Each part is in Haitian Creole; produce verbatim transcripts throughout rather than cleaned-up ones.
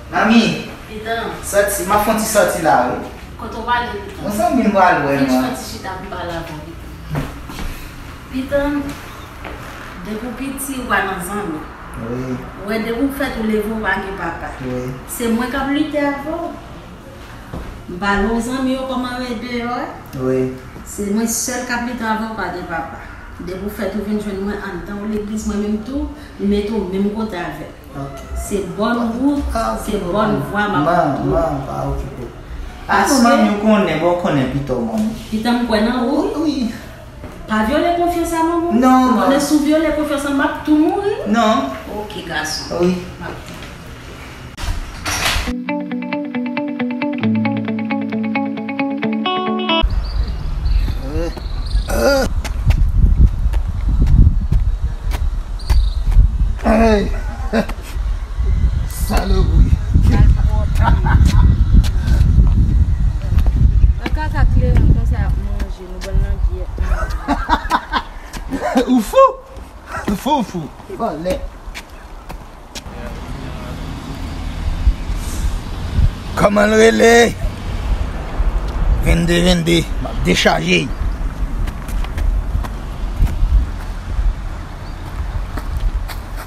Manmi, Pitan, sòti, m ap fè yon ti sòti la, wi. Kote w prale, Pitan? Yon zanmi m pral wè, mwen. Vin chita ti chita pou m pale avè w, Pitan. Pitan, depi w piti, ou pa nan zanmi. Wi. Ou wè, depi w fèt, ou leve, ou pa gen papa. Wi. Se mwen k ap lite avè w. M pale w zanmi yo kòman yo ye deyò a. Wi. Se mwen sèl k ap lite avè w, pa gen papa. Depi w fèt ou vin jwenn mwen anndan yon legliz, mwen menm tou, m mete w menm kote avè l. Ok. Se bòn wout, ah, se bòn vwa m ap pran. Man, pa okipe. Paske manmi, ou konnen, bon, ou konnen Pitan, manmi. Pitan, m kwè nan ou. Wi, wi. Pa vyole konfyans a manman w. Non, man. Ou konnen si w vyole konfyans lan, m ap tou mouri. Non. Ok, gason. Wi. M ap tou. Hey! Salopri! Nan kaka kleren konsa y ap manje, nou ban l nan gyèt. Ou fou! Ou fou, ou fou! Vòlè! Kòman l rele? Vennde, vennde. M ap dechaje.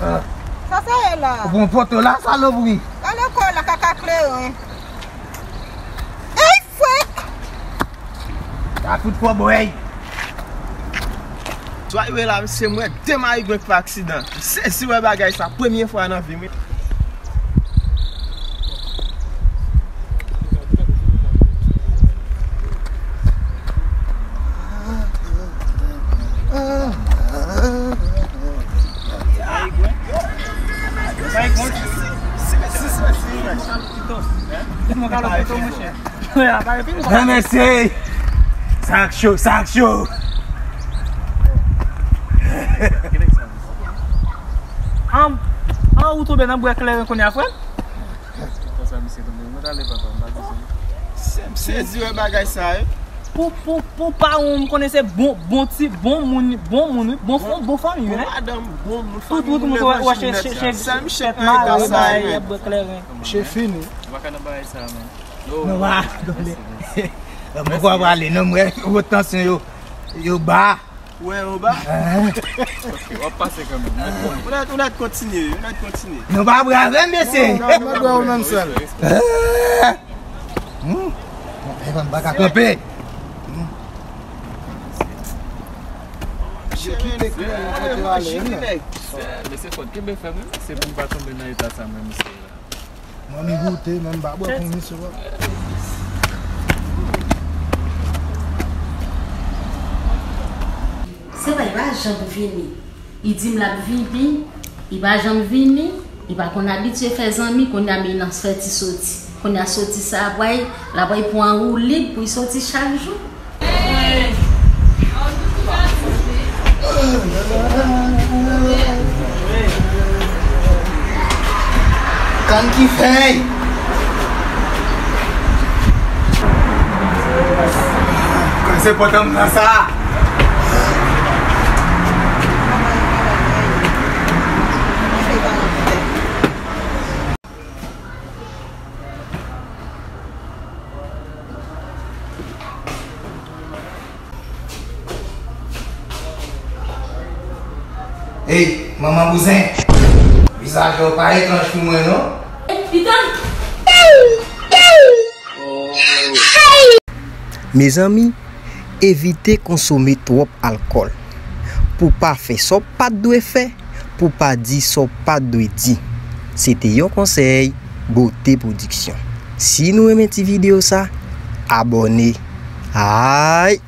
Ah. Sa sa ye la? Ou pran poto la, salopri. Gade kò la, kaka kleren. Ey, fwek! Sa fout fò, bwèy. Swa yo la, mesye, m wè de marigwen k fè aksidan. M sezi wè bagay sa, premye fwa nan vi m, wi. Nan mesye, sa k cho, sa k cho. An, an ou tonbe nan bwè kleren kounye a, frè m? Konsa misye tonbe. Mwen t ale, papa, m pa bezwen. Se, m sezi wè bagay sa, wi. Pou, pou, pou paran w, m konnen se bon, bon ti, bon moun, bon moun, wi. Bon, bon, bon fanmi, wi. Bon madanm, bon moun, fanmi, tout moun leve an jimnèt. Sèl misye k nan eta sa, wi. Misye fini. Ou pa ka nan bagay sa, man. Non, pa, tonbe. Mwen kwa prale, non, mwen, wot tansyon yo, yo ba. Ou wè yo ba? Ok, w ap pase kanmenm. Ou nèt, ou nèt kontinye, ou nèt kontinye. Nou pa brave, mesye. Non, non, mwen dwe ou menm sèl. Hmm. Evan pa ka kanpe. Hmm. Mesye, kite kleren kote w ale, wi. Mesye, fò kenbe fèm, wi, mesye, pou m pa tonbe nan eta sa, mwen, mesye. Manmi goute, men m pa bwè pou misye, papa. Se pa, li pa janm vini. Li di m l ap vini, li pa janm vini, li pa konn abitye fè zanmi, kounye a men nan fè ti soti. Kounye a soti sa ap pral, l ap pral pran woulib pou l soti chak jou. Kann ki fèy. Kòm se pòtan m nan sa. Ey, manman bouzen! Vizaj ou pa etranj pou mwen, non? Pitan! Mezanmi, evite konsome twòp alkòl pou w pa fè sa w pa t dwe fè, pou w pa di sa w pa t dwe di. Se te yon konsèy Beauté Production. Si nou renmen ti videyo sa, abòne. Ay!